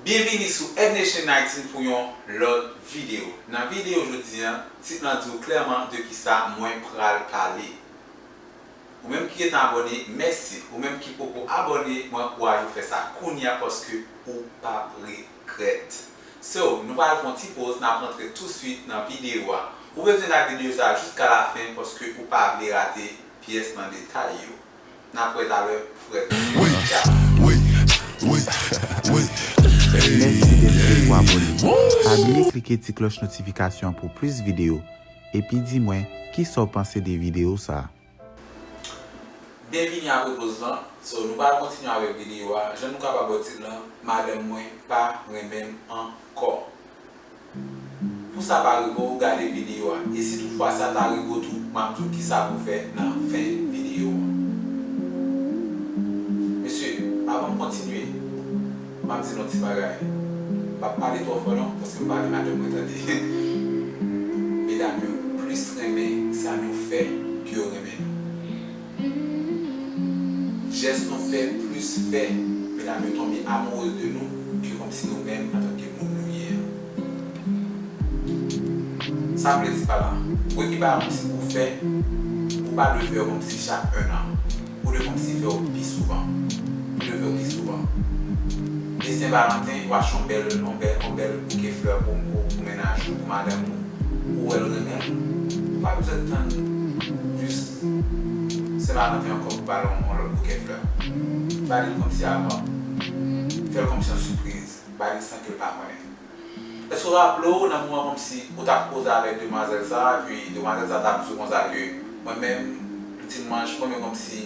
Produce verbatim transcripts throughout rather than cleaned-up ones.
Byenvini sou Ed Nation dix pou yon lòt videyo. Nan videyo jodi a, tit lan di w klèman de kisa mwen pral pale. Ou menm ki gentan abòne, mèsi. Ou menm ki poko abòne, mwen ankouraje w fè sa kounye a paske ou p ap regrèt. So, nou pral fè yon ti poz, n ap rantre touswit nan videyo a. Ou bezwen gade videyo sa a jiska lafen paske ou pa vle rate pyès nan detay yo. N ap wè talè, frè. Wi, wi, wi, wi. Mèsi dèske ou abòne. Pa bliye klike ti klòch notifikasyon an pou plis videyo. Epi di mwen, kisa w panse de videyo sa a? Byenvini apre poz lan. So, nou pral kontinye avèk videyo a. Jan nou kapab wè tit lan, madanm mwen pa renmen m ankò. Pou sa pa rive w, gade videyo a. E si toutfwa sa ta rive w tou, m ap di w kisa pou w fè nan fen videyo a. Mesye, avan m kontinye, m ap di nou ti bagay. M p ap pale twò fò non, paske m pa vle madanm mwen tande. Medam yo plis renmen sa nou fè ke yo renmen nou. Jès nou fè plis fè medam yo tonbe amourez de nou ke kòmsi nou menm antanke moun nou ye a. Sa m vle di pa la, ou wè ki bagay kòmsi ou fè, ou pa dwe fè yo kòmsi chak ennan. Ou dwe kòmsi fè yo pi souvan. Ou dwe fè yo pi souvan. E Sen Valanten, ou achte yon bèl, yon bèl, yon bèl bouke flè pou, pou, pou mennaj ou, pou madanm ou. Ou wè l renmen l. Ou pa bezwen tann jis Sen Valanten ankò pou ba l yon, yon lòt bouke flè. Ba li l kòmsi avan. Fè l kòmsi yon sipriz. Ba li l san ke l pa konnen. Èske w raple w nan moman kòmsi ou t ap koze avèk demwazèl sa a, epi demwazèl sa a t ap di w konsa ke mwen menm, dimanch, mwen menm kòmsi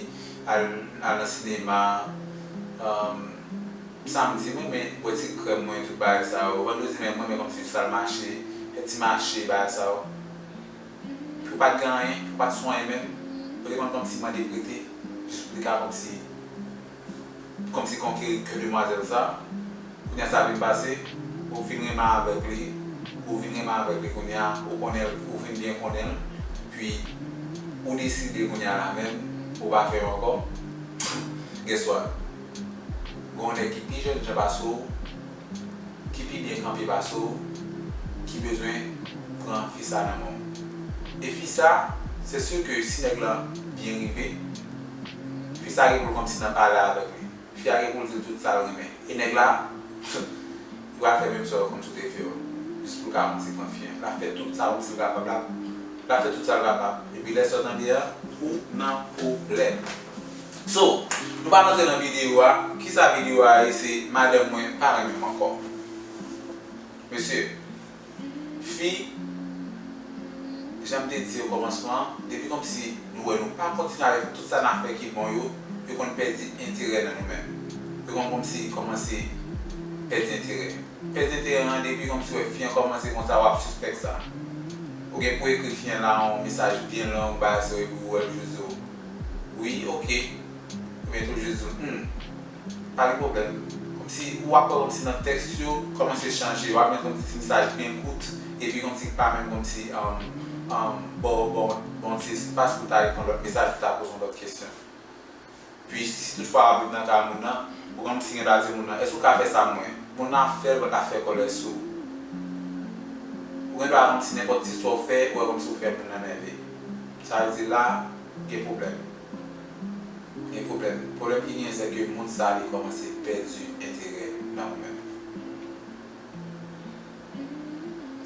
al, al nan sinema, um, samdi, mwen renmen bwè ti krèm mwen, tout bagay sa yo. Vandredi menm, mwen renmen kòmsi jis al mache, fè ti mache, bagay sa yo. Pou pa t gen anyen, pou pa t sou anyen menm, yo te konn kòmsi mande prete, jis pou li ka kòmsi, kòmsi konkeri kè demwazèl sa. Kounye a sa vin pase, ou fin renmen avèk li, ou vin renmen avèk li kounye a, ou konnen l, ou fin byen konnen l, pi ou deside kounye a la menm, ou pa fè l ankò. Guess what? Gen yon nèg ki pi jèn jan pase w, ki pi byen kanpe pase w, ki bezwen pran fi sa nan men w. E fi sa, se si ke si nèg lan byen rive, fi sa gen pou l kòmsi nan pale avèk li. Fi a gen pou l di l tout sa l renmen. E nèg la, li pral fè menm sa w kòmsi w te fè yo. Jis pou l ka kòmsi pran fi an. L ap fè tout sa kòmsi l kapab la. L ap fè tout sa l kapab. Epi lè sa w tande a, ou nan pwoblèm. So, nou pral rantre nan videyo a. Kisa videyo a ye? Se madanm mwen pa renmen m ankò. Mesye, fi, jan m te di okòmansman an, depi kòmsi nou wè nou pa kontinye avèk tout sa n ap fè ki bon yo, yo konn pèdi enterè nan nou menm. Yo konn kòmsi kòmanse pèdi enterè. Pèdi enterè an, depi kòmsi w wè fi an kòmanse konsa, w ap sispèk sa. Ou gen pou ekri fi an la yon mesaj byen long, bagay sa yo, epi ou wè l jis di w, wi, oke. Oubyen tou l jis di w, hmm, pa gen pwoblèm. Kòmsi ou ap wè kòmsi nan tèks yo kòmanse chanje, w ap jwenn kòmsi ti mesaj byen kout, epi kòmsi pa menm kòmsi, um, um, ba w, ba w, ba w ti espas pou ta reponn lòt mesaj, pou ta poze yon lòt kesyon. Pi si toutfwa w ap viv nan kay moun nan, ou kòmsi gen dwa di moun nan, èske w ka fè sa pou mwen? Moun nan ap fè l, pa ta fè kòlè sou ou. Ou gen dwa kòmsi nenpòt ti sa w fè, ou wè kòmsi w fè moun nan nève. Sa vle di la, gen pwoblèm. Gen pwoblèm. Pwoblèm ki genyen, se ke moun sa li kòmanse pèdi enterè nan ou menm.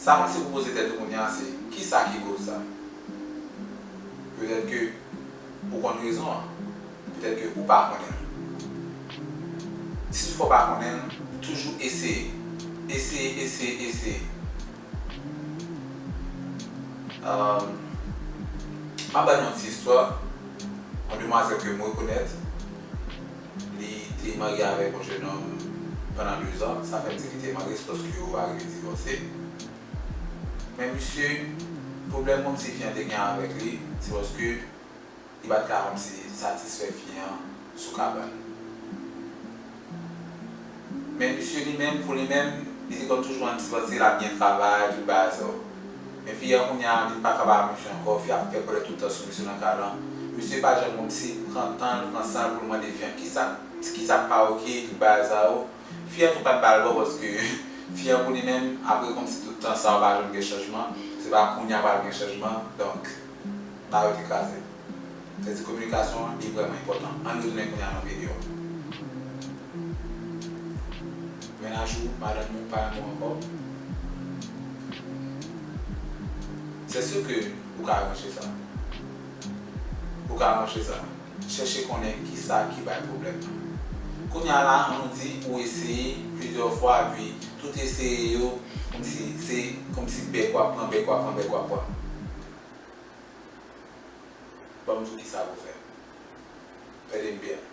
Sa kòmsi pou poze tèt ou kounye a, se kisa ki koz sa? Petèt ke ou konn rezon an. Petèt ke ou pa konnen l. Si toutfwa w pa konnen l, toujou eseye. Eseye, eseye, eseye. Um, m ap ba nou yon ti istwa. Yon demwazèl ke m rekonèt, li te marye avèk yon jennonm pandan dezan. Sa fè m di li te marye, se paske yo arive divòse. Men misye, pwoblèm kòmsi fi an te gen avèk li, se paske li pa t ka kòmsi satisfè fi an sou kabann. Men misye li menm, pou li menm, li te konn toujou ann ti pati l ap byen travay, tout bagay sa yo. Men fi an kounye a, li pa ka ba misye ankò, fi a ap fè kòlè tout tan sou misye nan kay lan. Misye pa janm kòmsi pran tan l, pran san l pou l mande fi an kisa, kisa k pa oke, tout bagay sa yo. Fi an tou pa t ba l bò paske fi an pou li menm, apre kòmsi tout tan sa a pa janm gen chanjman, se pa kounye a pral gen chanjman, donk, ba yo te kraze. Sa di kominikasyon an, li vrèman enpòtan. Ann retounen kounye a nan videyo a. Mennaj ou, madanm ou, pa renmen w ankò. C'est sûr que ou ka ranje sa. Ou ka ranje sa. Chèche konnen kisa ki bay pwoblèm nan. Kounye a la, ann nou di ou eseye plizyè fwa, epi tout eseye yo, kòmsi se, kòmsi bèk w ap pran, bèk w ap pran, bèk w ap pran. Ban m di w kisa pou w fè. Tande m byen.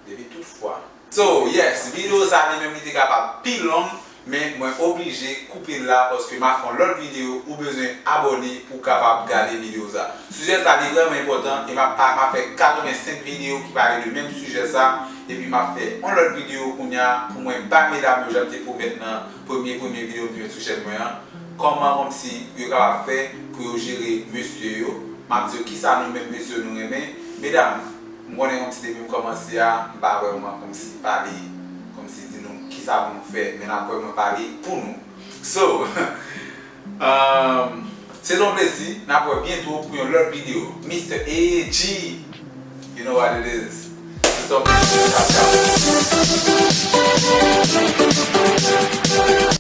Depi tout fwa. So, yes, videyo sa li menm li te kapab pi long, men mwen oblije koupe l la paske m ap fè yon lòt videyo, ou bezwen abòne pou w kapab gade videyo sa. Sijè sa li vrèman enpòtan e m ap, m ap fè katrevensenk videyo ki pale de menm sijè sa, epi m ap fè yon lòt videyo kounye a pou mwen ba medam yo jan m te pwomèt nan premye, premye videyo m te met sou chèn mwen an. Kòman kòmsi yo kapab fè pou yo jere mesye yo. M ap di yo kisa nou menm mesye nou renmen. Medam, m konnen kòmsi depi m kòmanse a, m pa vrèman kòmsi pale, kòmsi di nou kisa pou nou fè, men n ap wè mwen pale pou nou. So, um, se t on plezi, n ap wè byento pou yon lòt videyo. Mister A G, you know what it is. Se t on plezi, tchao, tchao.